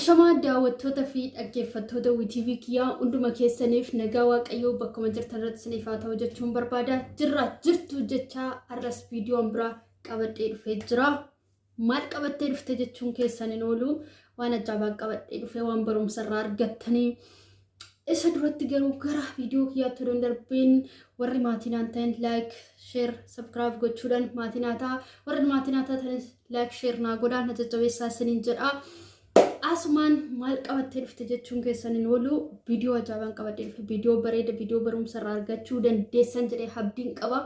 Ashamaa daawwattoota fi dhaggeeffattoota WTV kiyyaa hunduma keessaniif nagaa Waaqayyoo bakkuma jirtan irratti isiniif haa ta'u jechuun barbaada. Jirra jirtu jechaa har'as viidiyoon biraa qabadhee dhufee jira. Maal qabattee dhufte jechuun keessan hin oolu. Waan ajaa'ibaa qabadhee dhufee waan barumsa irraa argattanii. Isa duratti garuu gara viidiyoo kiyyaatti odoo hin darbiin warri maatii naan ta'in like, share, subscribe gochuudhaan maatii naa ta'a. Warri maatii naa taatanis like, share naa godhaa na jajjabeessaa isiniin jedha. Asumaan maal qabattee dhufte jechuun keessan hin oolu. Viidiyoo ajaa'ibaan qabadhee dhufe. Viidiyoo bareeda, viidiyoo barumsa irraa argachuu dandeessan jedhee abdiin qaba.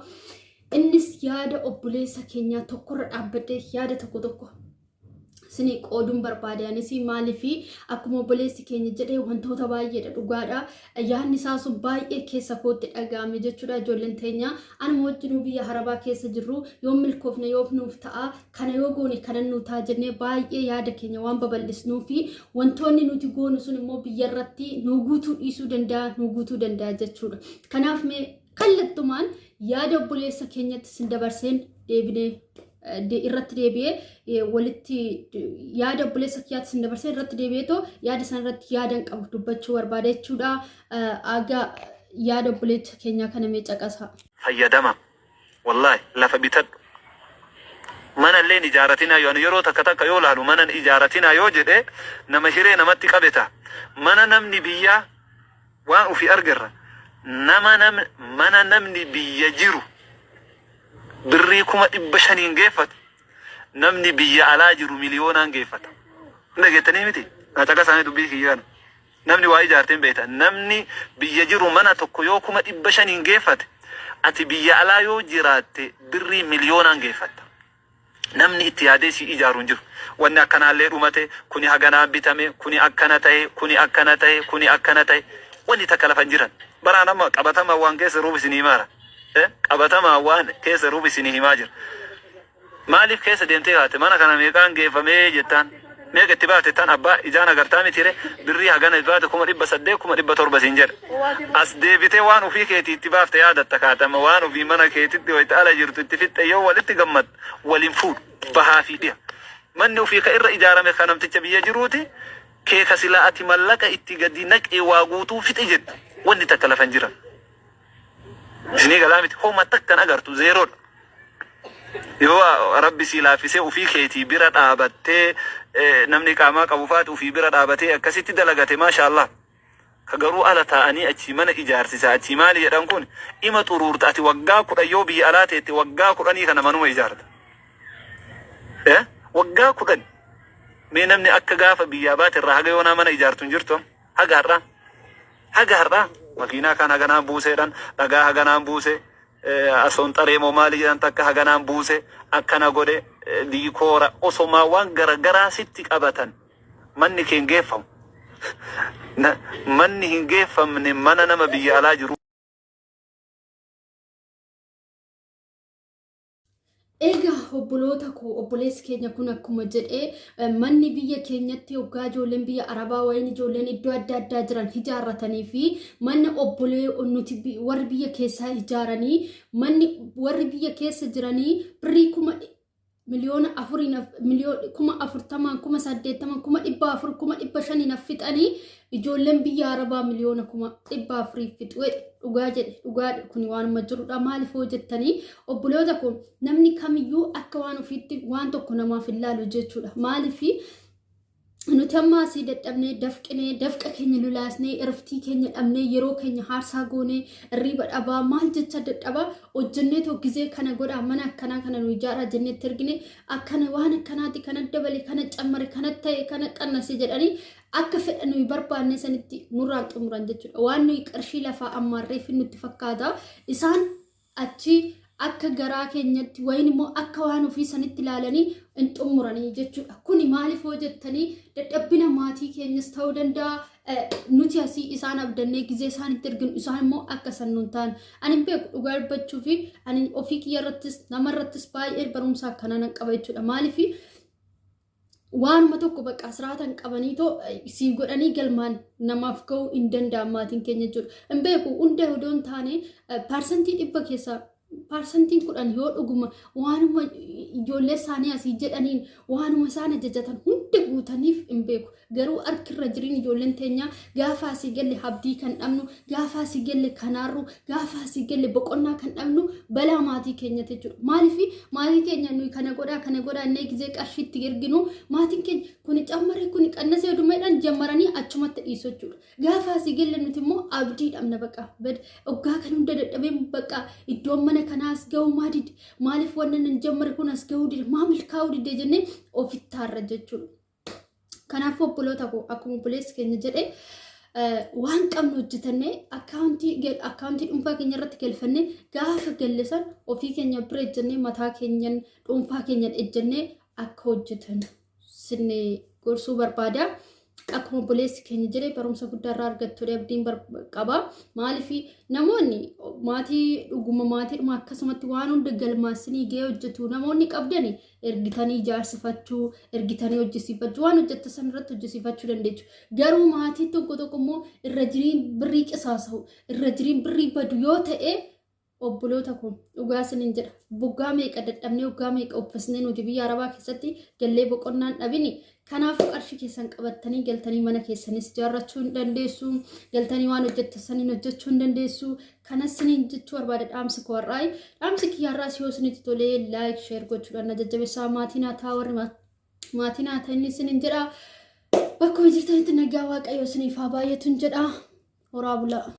Innis yaada obboleessa keenyaa tokkorra dhaabbadhee yaada tokko tokko isinii qooduun barbaade. Anis maaliif akkuma obboleessi keenya jedhee wantoota baay'eedha dhugaadha. Yaadni isaa sun baay'ee keessa kootti dhaga'ame jechuudha. Ijoolleen teenya anuma wajjinuu biyya harabaa keessa jirru yoo milkoofne yoo nuuf ta'a kana yoo goone kanan nuu ta'a jennee baay'ee yaada keenya waan babal'isnuu fi wantoonni nuti goonu sun immoo biyya irratti nuu guutuu dhiisuu danda'a nuu guutuu danda'a jechuudha. Kanaaf mee kallattumaan yaada obboleessa keenyatti sin dabarseen deebinee irratti deebi'ee walitti yaada obboleessa kiyyaatti sin dabarsee irratti deebi'ee too yaada san irratti yaadan qabu dubbachuu barbaada jechuudha. Aga yaada obboleessa keenyaa kana mee caqasaa. Fayyadama wallahi lafa bitadhu mana illee hin ijaaratinaa yoo ani yeroo takka takka yoo laalu mana hin ijaaratinaa yoo jedhe nama hiree namatti qabe ta'a mana namni biyyaa waan ofii argerra nama nam mana namni biyya jiru birrii 500,000 geeffatu namni biyya alaa jiru miliyoonaan geeffata. Hin dhageettanii miti? Na caqasaa mee dubbii kiyya kana. Namni waa ijaarte hin beekta. Namni biyya jiru mana tokko yoo 500,000 geeffate ati biyya alaa yoo jiraatte birrii miliyoonaan geeffatta. Namni itti yaadee sii ijaaru hin jiru. Wanni akkanaallee dhumate, kuni haganaan bitame, kuni akkana tahe, kuni akkana tahe, kuni akkana tahe. Wanni takka lafa hin jiran. Baraan amma qabatamaan waan keessa jiruuf isinii himaara. Eh, Qabatamaan waan keessa jiruuf isinii himaa jira. Maaliif keessa deemtee kaate mana kana meeqaan geeffamee jettaan meeqa itti baate jettaan abbaa ijaan agartaa mitiire birrii hagana itti baate 800,000 700,000 siin jedha. As deebitee waan ofii keetii itti baafte yaadatta kaatama waan ofii mana keetitti wayita ala jirtu itti fixxe yoo walitti gammad waliin fuudhu bahaa fi dhiha. Manni ofii ka irra ijaarame ka namticha biyya jiruuti kee ka silaa ati mallaqa itti gadi naqee waa guutuu fixe jettu wanni takka lafa hin jiran. Isinii galaa miti homa takkan agartu zeeroodha. Yoo rabbi sii laaffisee ufii keetii bira dhaabattee namni qaamaa qabu faati ufii bira dhaabatee akkasitti dalagate maashaallah. Ka garuu ala taa'anii achii mana ijaarsisa achii maali jedhan kun ima xuruurta ati waggaa 10 yoo biyya alaa teette waggaa kudhanii kana manuma ijaarta. Eh? Waggaa 10 mee namni akka gaafa biyyaa baate irraa haga yoonaa mana ijaartu hin jirtu amma. Haga har'aa. Haga har'aa makiinaa kaan haganaan buuseedhaan dhagaa haganaan buuse asoon xaree moo maali jedhan takka haganaan buuse akkana godhe diikoora osomaa waan garagaraa sitti qabatan manni kee hin geeffamu. Manni hin geeffamne mana nama biyya alaa jiru. Egaa obboloota koo obboleessi keenya kun akkuma jedhe manni biyya keenyatti hoggaa ijoolleen biyya Arabaa wayin ijoolleen iddoo adda addaa jiran ijaarratanii fi manni obbolee nuti warri biyya keessaa ijaaranii manni warri biyya keessa jiranii birrii kuma miliyoona afuriin miliyoona 40,000 80,000 400,000 500,000 fixanii ijoolleen biyya Arabaa miliyoona 400,000 fixu jedhe. Dhugaa jedhe dhugaa kun waanuma jirudha. Maaliif hoo jettanii obboloota koo namni kamiyyuu akka waan ofiitti waan tokko namaaf hin laalu jechuudha. Maaliif nuti amma asii dadhabnee dafqinee dafqa keenya lolaasnee irftii keenya dhabnee yeroo keenya haarsaa goonee irriiba dhabaa maal jecha dadhabaa hojjennee too gizee kana godhaa mana akkanaa kana nu ijaaraa jenneetti ergine akkana waan akkanaati kana dabale kana cammare kana ta'e kana qannase jedhanii akka fedha nuyi barbaanne sanitti nurraan xumuran jechuudha. Waan nuyi qarshii lafaa ammaarreef nutti fakkaata. Isaan achi akka garaa keenyatti wayin immoo akka waan ofii sanitti ilaalanii hin xumuranii jechuudha. Kuni maaliif hoo jettanii dadhabbina maatii keenyas ta'uu danda'a. Nuti asii isaan abdannee gizee isaanitti erginu isaan immoo akka san nuun ta'an. Ani hin beeku dhugaa dubbachuu fi ani ofii kiyya irrattis nama irrattis baay'ee barumsa akkanaa nan qaba jechuudha. Maaliif waanuma tokko bakka asiraatan qabanii too sii godhanii galmaan namaaf ga'uu hin danda'an maatiin keenya jechuudha. Hin beeku hunda odoo hin taane 100% keessaa 10% yoo dhuguma waanuma ijoollee isaanii asii jedhaniin waanuma isaan ajajatan hunda guutaniif hin beeku. Garuu harkirra jiriin ijoolleen teenya gaafa asii galle abdii kan dhabnu, gaafa asii galle kan aarru, gaafa asii galle boqonnaa kan dhabnu balaa maatii keenyati jechuudha. Maaliif maatii keenya nuyi kana godhaa kana godhaa innee gizee qarshii itti erginu maatiin keenya kuni cammare kuni qannasee odumeedhaan jammaranii achumatti dhiisu jechuudha. Gaafa asii galle nuti immoo abdii dhabna baqa. Bad oggaa kan hunda dadhabeen baqa iddoon mana kanaa as ga'uu maa dide maaliif wannan hin jammare kun as ga'uu dide maa milkaa'uu dide jennee ofitti aarra jechuudha. Kanaafuu obboloota koo akkuma obboleessi keenya jedhe waan qabnu hojjetannee akkaawuntii dhuunfaa keenya irratti galfannee gaafa galle san ofii keenya bira ejjennee mataa keenyan dhuunfaa keenyan ejjennee akka hojjetan sinni gorsuu barbaada. Akkuma obboleessi keenya jedhe barumsa guddaa irraa argattu abdiin qaba. Maaliif namoonni maatii dhuguma maatiidhuma akkasumatti waan hunda galmaasinii gahee hojjetu namoonni qabdani ergitanii ijaarsifachuu, ergitanii hojjisiifachuu, waan hojjette san irratti hojjisiifachuu dandeechu. Garuu maatii tokko tokko immoo irra jiriin birrii qisaasa'u, irra jiriin birrii badu yoo ta'e obboloota koo dhugaa isiniin jedha. Waggaa meeqa dadhabnee waggaa meeqa uffisnee nuti biyya Arabaa keessatti gallee boqonnaan dhabini. Kanaafuu qarshii keessan qabattanii galtanii mana keessanis ijaarrachuu hin dandeessu. Galtanii waan hojjettan saniin hojjechuu hin dandeessu. Kanas isiniin jechuu barbaada dhaamsi koo har'aayi. Dhaamsi kiyya har'aas yoo isinitti tolee like share gochuudhaan na jajjabeessaa maatii naa ta'a warri maatii naa ta'in isiniin jedha. Bakkuma jirtanitti nagaa Waaqayyoo isiniif haa baay'atun jedha. Horaa bulaa.